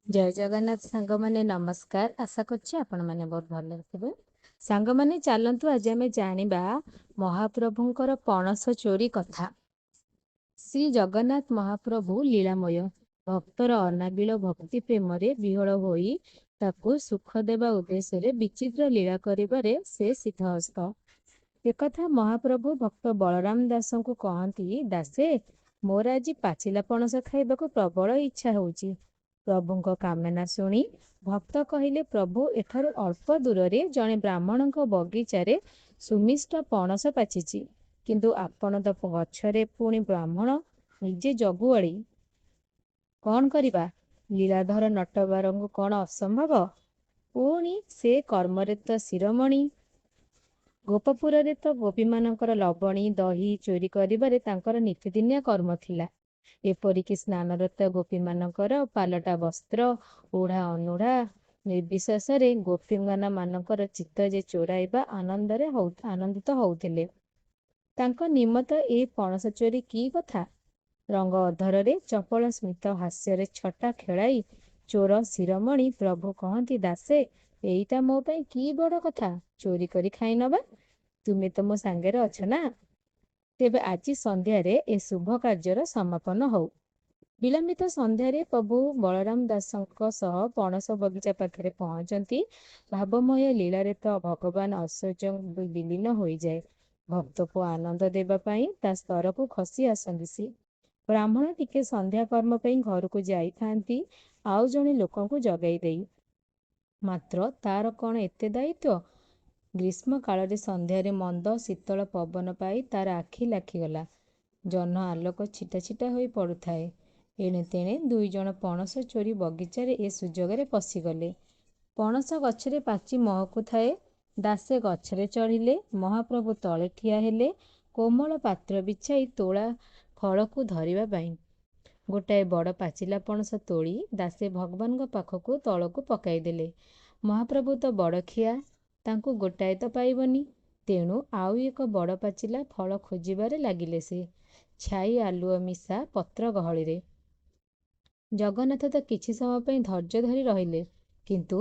ଜୟ ଜଗନ୍ନାଥ ସାଙ୍ଗମାନେ, ନମସ୍କାର। ଆଶା କରୁଛି ଆପଣମାନେ ବହୁତ ଭଲରେ ଥିବେ। ସାଙ୍ଗମାନେ, ଚାଲନ୍ତୁ ଆଜି ଆମେ ଜାଣିବା ମହାପ୍ରଭୁଙ୍କର ପଣସ ଚୋରି କଥା। ଶ୍ରୀ ଜଗନ୍ନାଥ ମହାପ୍ରଭୁ ଲୀଳାମୟ। ଭକ୍ତର ଅନାବିଳ ଭକ୍ତି ପ୍ରେମରେ ବିହ୍ୱଳ ହୋଇ ତାକୁ ସୁଖ ଦେବା ଉଦ୍ଦେଶ୍ୟରେ ବିଚିତ୍ର ଲୀଳା କରିବାରେ ସେ ସିଦ୍ଧହସ୍ତ। ଏକଥା ମହାପ୍ରଭୁ ଭକ୍ତ ବଳରାମ ଦାସଙ୍କୁ କହନ୍ତି, ଦାସେ, ମୋର ଆଜି ପାଚିଲା ପଣସ ଖାଇବାକୁ ପ୍ରବଳ ଇଚ୍ଛା ହେଉଛି। ପ୍ରଭୁଙ୍କ କାମନା ଶୁଣି ଭକ୍ତ କହିଲେ, ପ୍ରଭୁ, ଏଠାରୁ ଅଳ୍ପ ଦୂରରେ ଜଣେ ବ୍ରାହ୍ମଣଙ୍କ ବଗିଚାରେ ସୁମିଷ୍ଟ ପଣସ ପାଚିଛି। କିନ୍ତୁ ଆପଣ ତ ଗଛରେ, ପୁଣି ବ୍ରାହ୍ମଣ ନିଜେ ଜଗୁଆଳି। କଣ କରିବା? ଲୀଳାଧର ନଟବରଙ୍କୁ କଣ ଅସମ୍ଭବ? ପୁଣି ସେ କର୍ମରେ ତ ଶିରୋମଣି। ଗୋପପୁରରେ ତ ଗୋପୀମାନଙ୍କର ଲବଣୀ ଦହି ଚୋରି କରିବାରେ ତାଙ୍କର ନିତିଦିନିଆ କର୍ମ ଥିଲା। ଏପରିକି ସ୍ନାନରତ ଗୋପୀମାନଙ୍କର ପାଲଟା ବସ୍ତ୍ର, ଉଢ଼ା ଅନୁଢ଼ା ନିର୍ବିଶେଷରେ ଗୋପୀଙ୍ଗନାମାନଙ୍କର ଚିତ୍ତ ଯେ ଚୋରାଇବା ଆନନ୍ଦରେ ଆନନ୍ଦିତ ହଉଥିଲେ। ତାଙ୍କ ନିମତ ଏ ପଣସ ଚୋରି କି କଥା? ରଙ୍ଗ ଅଧରରେ ଚପଳ ସ୍ମିତ ହାସ୍ୟରେ ଛଟା ଖେଳାଇ ଚୋର ଶିରୋମଣି ପ୍ରଭୁ କହନ୍ତି, ଦାସେ, ଏଇଟା ମୋ ପାଇଁ କି ବଡ଼ କଥା, ଚୋରି କରି ଖାଇନବା? ତୁମେ ତ ମୋ ସାଙ୍ଗରେ ଅଛ ନା? ତେବେ ଆଜି ସନ୍ଧ୍ୟାରେ ଏ ଶୁଭ କାର୍ଯ୍ୟର ସମାପନ ହଉ। ବିଳମ୍ବିତ ସନ୍ଧ୍ୟାରେ ପ୍ରଭୁ ବଳରାମ ଦାସଙ୍କ ସହ ପଣସ ବଗିଚା ପାଖରେ ପହଞ୍ଚନ୍ତି। ଭାବମୟ ଲୀଳାରେ ତ ଭଗବାନ ଐଶ୍ୱର୍ଯ୍ୟ ବିଲୀନ ହୋଇଯାଏ। ଭକ୍ତକୁ ଆନନ୍ଦ ଦେବା ପାଇଁ ତା ସ୍ତରକୁ ଖସି ଆସନ୍ତି ସିଏ। ବ୍ରାହ୍ମଣ ଟିକେ ସନ୍ଧ୍ୟା କର୍ମ ପାଇଁ ଘରକୁ ଯାଇଥାନ୍ତି ଆଉ ଜଣେ ଲୋକଙ୍କୁ ଜଗାଇ ଦେଇ। ମାତ୍ର ତାର କଣ ଏତେ ଦାୟିତ୍ୱ? ଗ୍ରୀଷ୍ମ କାଳରେ ସନ୍ଧ୍ୟାରେ ମନ୍ଦ ଶୀତଳ ପବନ ପାଇ ତାର ଆଖି ଲାଖିଗଲା। ଜହ୍ନ ଆଲୋକ ଛିଟା ଛିଟା ହୋଇ ପଡ଼ୁଥାଏ। ଏଣେ ତେଣେ ଦୁଇଜଣ ପଣସ ଚୋରି ବଗିଚାରେ ଏ ସୁଯୋଗରେ ପଶିଗଲେ। ପଣସ ଗଛରେ ପାଚି ମହକୁଥାଏ। ଦାସେ ଗଛରେ ଚଢ଼ିଲେ, ମହାପ୍ରଭୁ ତଳେ ଠିଆ ହେଲେ କୋମଳ ପାତ୍ର ବିଛାଇ ତୋଳା ଫଳକୁ ଧରିବା ପାଇଁ। ଗୋଟାଏ ବଡ଼ ପାଚିଲା ପଣସ ତୋଳି ଦାସେ ଭଗବାନଙ୍କ ପାଖକୁ ତଳକୁ ପକାଇଦେଲେ। ମହାପ୍ରଭୁ ତ ବଡ଼ଖିଆ, ତାଙ୍କୁ ଗୋଟାଏ ତ ପାଇବନି। ତେଣୁ ଆଉ ଏକ ବଡ଼ ପାଚିଲା ଫଳ ଖୋଜିବାରେ ଲାଗିଲେ ସେ, ଛାଇ ଆଲୁଅ ମିଶା ପତ୍ର ଗହଳିରେ। ଜଗନ୍ନାଥ ତ କିଛି ସମୟ ପାଇଁ ଧୈର୍ଯ୍ୟ ଧରି ରହିଲେ। କିନ୍ତୁ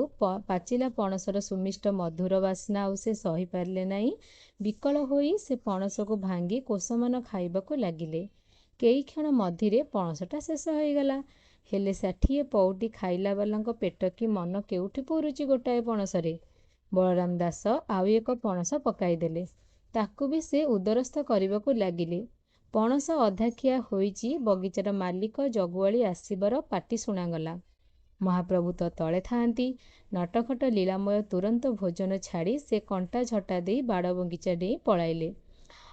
ପାଚିଲା ପଣସର ସୁମିଷ୍ଟ ମଧୁର ବାସ୍ନା ଆଉ ସେ ସହିପାରିଲେ ନାହିଁ। ବିକଳ ହୋଇ ସେ ପଣସକୁ ଭାଙ୍ଗି କୋଷମାନ ଖାଇବାକୁ ଲାଗିଲେ। କେଇକ୍ଷଣ ମଝିରେ ପଣସଟା ଶେଷ ହୋଇଗଲା। ହେଲେ 60 ପଉଟି ଖାଇଲାବାଲାଙ୍କ ପେଟ କି ମନ କେଉଁଠି ପୂରୁଛି ଗୋଟାଏ ପଣସରେ? ବଳରାମ ଦାସ ଆଉ ଏକ ପଣସ ପକାଇଦେଲେ। ତାକୁ ବି ସେ ଉଦରସ୍ଥ କରିବାକୁ ଲାଗିଲେ। ପଣସ ଅଧା ଖିଆ ହୋଇଛି, ବଗିଚାର ମାଲିକ ଜଗୁଆଳି ଆସିବାର ପାଟି ଶୁଣାଗଲା। ମହାପ୍ରଭୁ ତ ତଳେ ଥାଆନ୍ତି। ନଟଖଟ ଲୀଳାମୟ ତୁରନ୍ତ ଭୋଜନ ଛାଡ଼ି ସେ କଣ୍ଟା ଝଟା ଦେଇ ବାଡ଼ ବଗିଚା ଡେଇଁ ପଳାଇଲେ।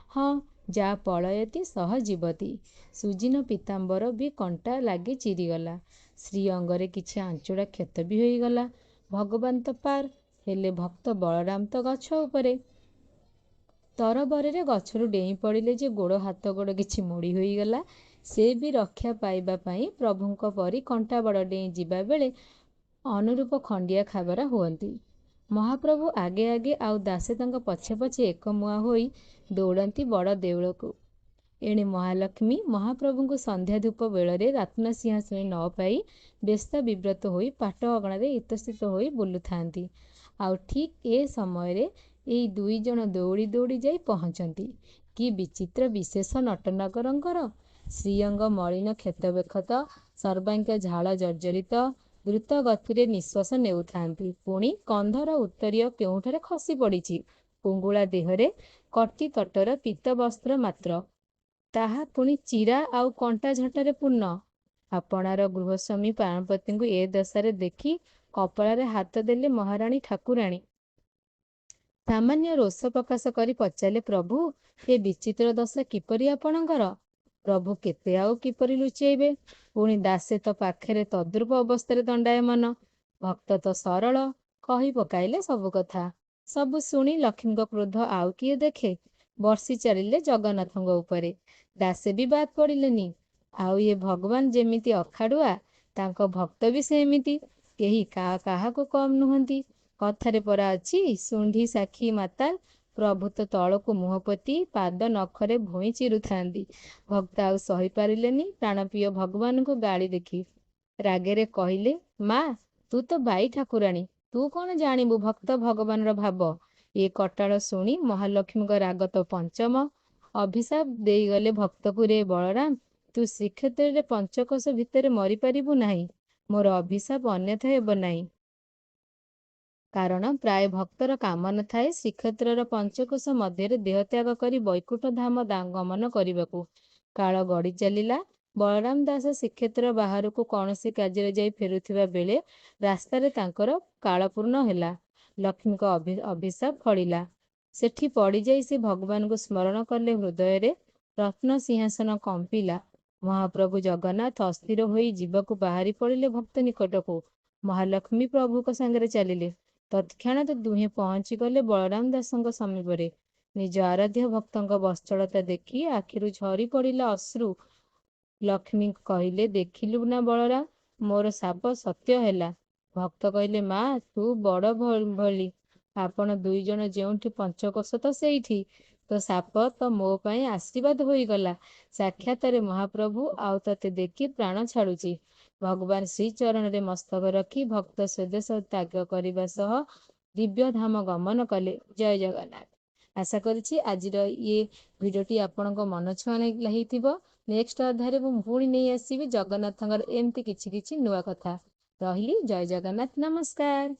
ହଁ, ଯା ପଳୟତି ସହ ଜୀବତି। ସୁଜୀନ ପୀତାମ୍ବର ବି କଣ୍ଟା ଲାଗି ଚିରିଗଲା। ଶ୍ରୀଅଙ୍ଗରେ କିଛି ଆଞ୍ଚୁଡ଼ା କ୍ଷତ ବି ହୋଇଗଲା। ଭଗବାନ ତ ପାର, ହେଲେ ଭକ୍ତ ବଳରାମ ତ ଗଛ ଉପରେ। ତରବରରେ ଗଛରୁ ଡେଇଁ ପଡ଼ିଲେ ଯେ ଗୋଡ଼ ହାତ ଗୋଡ଼ କିଛି ମୋଡ଼ି ହୋଇଗଲା। ସେ ବି ରକ୍ଷା ପାଇବା ପାଇଁ ପ୍ରଭୁଙ୍କ ପରି କଣ୍ଟାବାଡ଼ ଡେଇଁ ଯିବାବେଳେ ଅନୁରୂପ ଖଣ୍ଡିଆ ଖାବରା ହୁଅନ୍ତି। ମହାପ୍ରଭୁ ଆଗେ ଆଗେ ଆଉ ଦାସେ ତାଙ୍କ ପଛେ ପଛେ ଏକମୁହାଁ ହୋଇ ଦୌଡ଼ନ୍ତି ବଡ଼ ଦେଉଳକୁ। ଏଣେ ମହାଲକ୍ଷ୍ମୀ ମହାପ୍ରଭୁଙ୍କୁ ସନ୍ଧ୍ୟା ଧୂପ ବେଳରେ ରତ୍ନସିଂହାସନରେ ନ ପାଇ ବ୍ୟସ୍ତ ବିବ୍ରତ ହୋଇ ପାଟ ଅଗଣାରେ ଇତସ୍ତତ ହୋଇ ବୁଲୁଥାନ୍ତି। ଆଉ ଠିକ୍ ଏ ସମୟରେ ଏଇ ଦୁଇଜଣ ଦୌଡ଼ି ଦୌଡ଼ି ଯାଇ ପହଞ୍ଚନ୍ତି। କି ବିଚିତ୍ର ବିଶେଷ ନଟନଗରଙ୍କର! ଶ୍ରୀଅଙ୍ଗ ମଳିନ କ୍ଷତବିକ୍ଷତ, ସର୍ବାଙ୍ଗ ଝାଳ ଜର୍ଜରିତ, ଦ୍ରୁତ ଗତିରେ ନିଃଶ୍ୱାସ ନେଉଥାନ୍ତି। ପୁଣି କନ୍ଧର ଉତ୍ତରୀୟ କେଉଁଠାରେ ଖସି ପଡ଼ିଛି। ଫୁଙ୍ଗୁଳା ଦେହରେ କଟିତଟର ପୀତବସ୍ତ୍ର ମାତ୍ର। ତାହା ପୁଣି ଚିରା ଆଉ କଣ୍ଟା ଝଟାରେ ପୂର୍ଣ୍ଣ। ଆପଣାର ଗୃହସ୍ୱାମୀ ପ୍ରାଣପତିଙ୍କୁ ଏ ଦଶାରେ ଦେଖି କପାଳରେ ହାତ ଦେଲେ ମହାରାଣୀ ଠାକୁରାଣୀ। ସାମାନ୍ୟ ରୋଷ ପ୍ରକାଶ କରି ପଚାରିଲେ, ପ୍ରଭୁ, ଏ ବିଚିତ୍ର ଦଶା କିପରି ଆପଣଙ୍କର? ପ୍ରଭୁ କେତେ ଆଉ କିପରି ଲୁଚେଇବେ? ପୁଣି ଦାସେ ତ ପାଖରେ ତଦ୍ରୂପ ଅବସ୍ଥାରେ ଦଣ୍ଡାୟମାନ। ଭକ୍ତ ତ ସରଳ, କହି ପକାଇଲେ ସବୁ କଥା। ସବୁ ଶୁଣି ଲକ୍ଷ୍ମୀଙ୍କ କ୍ରୋଧ ଆଉ କିଏ ଦେଖେ? ବର୍ଷି ଚାଲିଲେ ଜଗନ୍ନାଥଙ୍କ ଉପରେ। ଦାସେ ବି ବାଦ୍ ପଡ଼ିଲେନି। ଆଉ ଏ ଭଗବାନ ଯେମିତି ଅଖାଡ଼ୁଆ, ତାଙ୍କ ଭକ୍ତ ବି ସେମିତି। କେହି କାହାକୁ କମ୍ ନୁହନ୍ତି। କଥାରେ ପରା ଅଛି, ଶୁଣ୍ଢି ସାକ୍ଷୀ ମାତାଲ। ପ୍ରଭୁ ତ ତଳକୁ ମୁହଁ ପୋତି ପାଦ ନଖରେ ଭୂଇଁ ଚିରୁଥାନ୍ତି। ଭକ୍ତ ଆଉ ସହିପାରିଲେନି ପ୍ରାଣପ୍ରିୟ ଭଗବାନଙ୍କୁ ଗାଳି ଦେଖି। ରାଗରେ କହିଲେ, ମା, ତୁ ତ ବାଇ ଠାକୁରାଣୀ, ତୁ କ'ଣ ଜାଣିବୁ ଭକ୍ତ ଭଗବାନର ଭାବ? ଏ କଟାଳ ଶୁଣି ମହାଲକ୍ଷ୍ମୀଙ୍କ ରାଗ ତ ପଞ୍ଚମ। ଅଭିଶାପ ଦେଇଗଲେ ଭକ୍ତକୁ, ରେ ବଳରାମ, ତୁ ଶ୍ରୀକ୍ଷେତ୍ରରେ ପଞ୍ଚକୋଶ ଭିତରେ ମରିପାରିବୁ ନାହିଁ। ମୋର ଅଭିଶାପ ଅନ୍ୟଥା ହେବ ନାହିଁ। କାରଣ ପ୍ରାୟ ଭକ୍ତର କାମନା ଥାଏ ଶ୍ରୀକ୍ଷେତ୍ରର ପଞ୍ଚକୋଶ ମଧ୍ୟରେ ଦେହତ୍ୟାଗ କରି ବୈକୁଣ୍ଠ ଧାମ ଗମନ କରିବାକୁ। କାଳ ଗଡ଼ି ଚାଲିଲା। ବଳରାମ ଦାସ ଶ୍ରୀକ୍ଷେତ୍ର ବାହାରକୁ କୌଣସି କାର୍ଯ୍ୟରେ ଯାଇ ଫେରୁଥିବା ବେଳେ ରାସ୍ତାରେ ତାଙ୍କର କାଳପୂର୍ଣ୍ଣ ହେଲା। ଲକ୍ଷ୍ମୀଙ୍କ ଅଭିଶାପ ଫଳିଲା। ସେଠି ପଡ଼ିଯାଇ ସେ ଭଗବାନଙ୍କୁ ସ୍ମରଣ କଲେ ହୃଦୟରେ। ରତ୍ନ ସିଂହାସନ କମ୍ପିଲା। ମହାପ୍ରଭୁ ଜଗନ୍ନାଥ ଅସ୍ଥିର ହୋଇ ଯିବାକୁ ବାହାରି ପଡ଼ିଲେ ଭକ୍ତ ନିକଟକୁ। ମହାଲକ୍ଷ୍ମୀ ପ୍ରଭୁଙ୍କ ସାଙ୍ଗରେ ଚାଲିଲେ। ତତ୍କ୍ଷଣାତ୍ ଦୁହେଁ ପହଞ୍ଚିଗଲେ ବଳରାମ ଦାସଙ୍କ ସମୀପରେ। ନିଜ ଆରାଧ୍ୟ ଭକ୍ତଙ୍କ ବତ୍ସଳତା ଦେଖି ଆଖିରୁ ଝରି ପଡ଼ିଲା ଅଶ୍ରୁ। ଲକ୍ଷ୍ମୀ କହିଲେ, ଦେଖିଲୁ ନା ବଳରାମ, ମୋର ଶାପ ସତ୍ୟ ହେଲା। ଭକ୍ତ କହିଲେ, ମା, ତୁ ବଡ଼ ଭଳି। ଆପଣ ଦୁଇଜଣ ଯେଉଁଠି ପଞ୍ଚକୋଶ ତ ସେଇଠି। ତୋ ଶାପ ତ ମୋ ପାଇଁ ଆଶୀର୍ବାଦ ହୋଇଗଲା। ସାକ୍ଷାତରେ ମହାପ୍ରଭୁ ଆଉ ତତେ ଦେଖି ପ୍ରାଣ ଛାଡ଼ୁଛି। ଭଗବାନ ଶ୍ରୀଚରଣରେ ମସ୍ତକ ରଖି ଭକ୍ତ ସ୍ୱଦେଶ ତ୍ୟାଗ କରିବା ସହ ଦିବ୍ୟ ଧାମ ଗମନ କଲେ। ଜୟ ଜଗନ୍ନାଥ। ଆଶା କରୁଛି ଆଜିର ଇଏ ଭିଡ଼ିଓଟି ଆପଣଙ୍କ ମନ ଛୁଆଁ ହେଇଥିବ। ନେକ୍ସଟ ଅଧ୍ୟାୟରେ ମୁଁ ପୁଣି ନେଇ ଆସିବି ଜଗନ୍ନାଥଙ୍କର ଏମିତି କିଛି କିଛି ନୂଆ କଥା। ରହିଲି, ଜୟ ଜଗନ୍ନାଥ, ନମସ୍କାର।